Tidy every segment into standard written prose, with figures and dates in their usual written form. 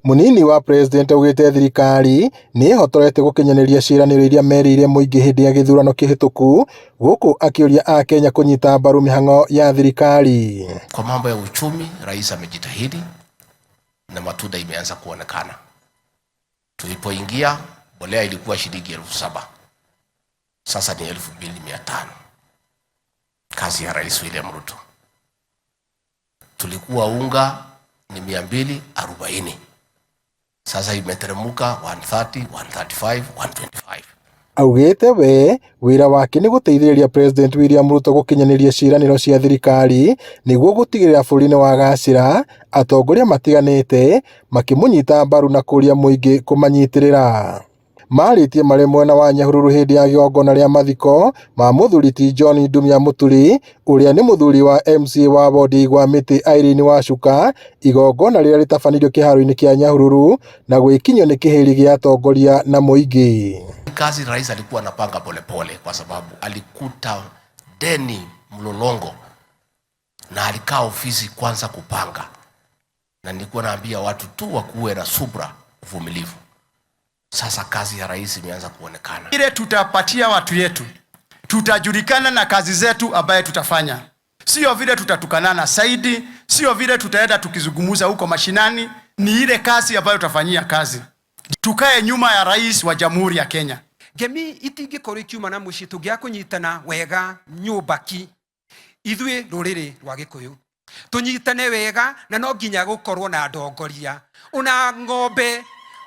Mũnini wa president augĩte thirikari nĩ ĩhotorete gũkinyanĩria ciĩranĩro iria merĩire mũingĩ hĩndĩ ya gĩthurano kĩhĩtũku, gũkũ akĩũria akenya kũnyita mbaru mĩhang'o ya thirikari. Kwa mambo ya uchumi, rais amejitahidi na matunda imeanza kuonekana. Tulipoingia mbolea ilikuwa shilingi 7,000, sasa ni 2,500. Kazi ya Rais William Ruto. Tulikuwa unga ni 240, sasa imeteremuka 130, 135, 125. Augĩte we wĩra wake nĩ gũteithĩrĩria President William Ruto gũkinyanĩria ciĩranĩro cia thirikari nĩguo gũtigĩrĩra bũrũri nĩ wagacĩra, atongoria matiganĩte makĩmũnyita mbaru na kũria mũingĩ kũmanyitĩrĩra. Marĩtie marĩ mwena wa Nyahururu hĩndĩ ya igongona rĩa mathiko ma mũthuri ti John Ndumia Mũturi ũrĩa nĩ mũthuri wa MCA wa wodi Igwa Mĩtĩ Irene Wacuka, igongona rĩrĩa rĩtabanirio kĩharo-inĩ kĩa Nyahururu na gwĩkinyio nĩ kĩhĩri gĩa atongoria na mũingĩ. Kazi rais alikuwa anapanga polepole kwa sababu alikuta deni mlolongo na alikaa ofisi kwanza kupanga, na nilikuwa naambia watu tu wakuwe na subra, uvumilivu. Sasa kazi ya rais imeanza kuonekana. Ile tutapatia watu yetu, tutajulikana na kazi zetu ambaye tutafanya, sio vile tutatukanana zaidi, sio vile tutaenda tukizungumza huko mashinani. Ni ile kazi ambayo tutafanyia kazi. Tukae nyuma ya rais wa Jamhuri ya Kenya. Ngemi itingĩkorwo ikiuma na mũciĩ tũngĩaga kũnyitana wega nyũmba ki ithuĩ rũrĩrĩ rwa Gĩkũyũ tũnyitane wega, na no nginya gũkorwo na ndongoria ona ng'ombe,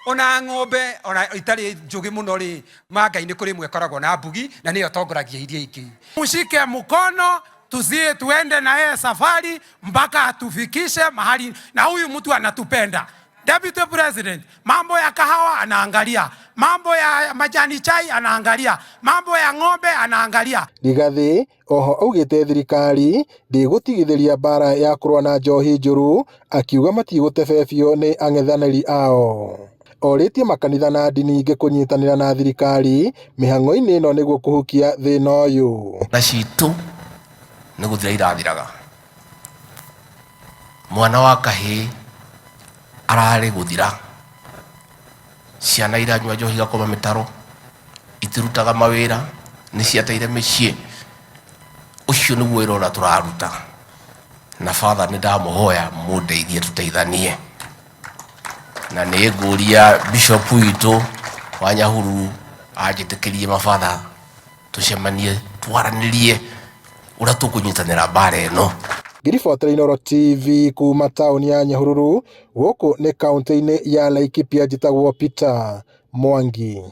ona ng'ombe ona itarĩ njũgĩ mũno rĩ, mangai nĩ kũrĩ ĩmwe ĩkoragwo na mbugi na nĩyo ĩtongoragia iria ingĩ. Mushike mkono tuzie tuende na yeye safari mpaka atufikishe mahali, na huyu mtu anatupenda. Deputy President, mambo ya kahawa anaangalia, mambo ya majani chai anaangalia, mambo ya ng'ombe anaangalia. Rigathi oho augĩte thirikari ndĩgũtigithĩria mbara ya kũrũa na njohi njũru, akiuga matigũtebebio nĩ ang'ethanĩri ao. Orĩtie makanitha na ndini ingĩ kũnyitanĩra na thirikari mĩhang'o-inĩ ĩno nĩguo kũhukia thĩna ũyũ. Na citũ nĩ gũthira irathiraga. Mwana wa kahĩĩ ararĩ gũthira, ciana iranyua njohi igakoma mĩtaro, itirutaga mawĩra, nĩ ciateire mĩciĩ. Ũcio nĩguo wĩra ũrĩa tũraruta, na father nĩ ndamũhoya mũndeithie tũteithanie, na nĩ ngũria bishop witũ wa Nyahururu anjĩtĩkĩrie mabatha tũcemanie twaranĩrie ũrĩa tũkũnyitanĩra mbara ĩno. Ngĩribotera Inooro TV kuma taũni ya Nyahururu, gũkũ nĩ kaũntĩ-inĩ ya Laikipia, njĩtagwo Peter Mwangi.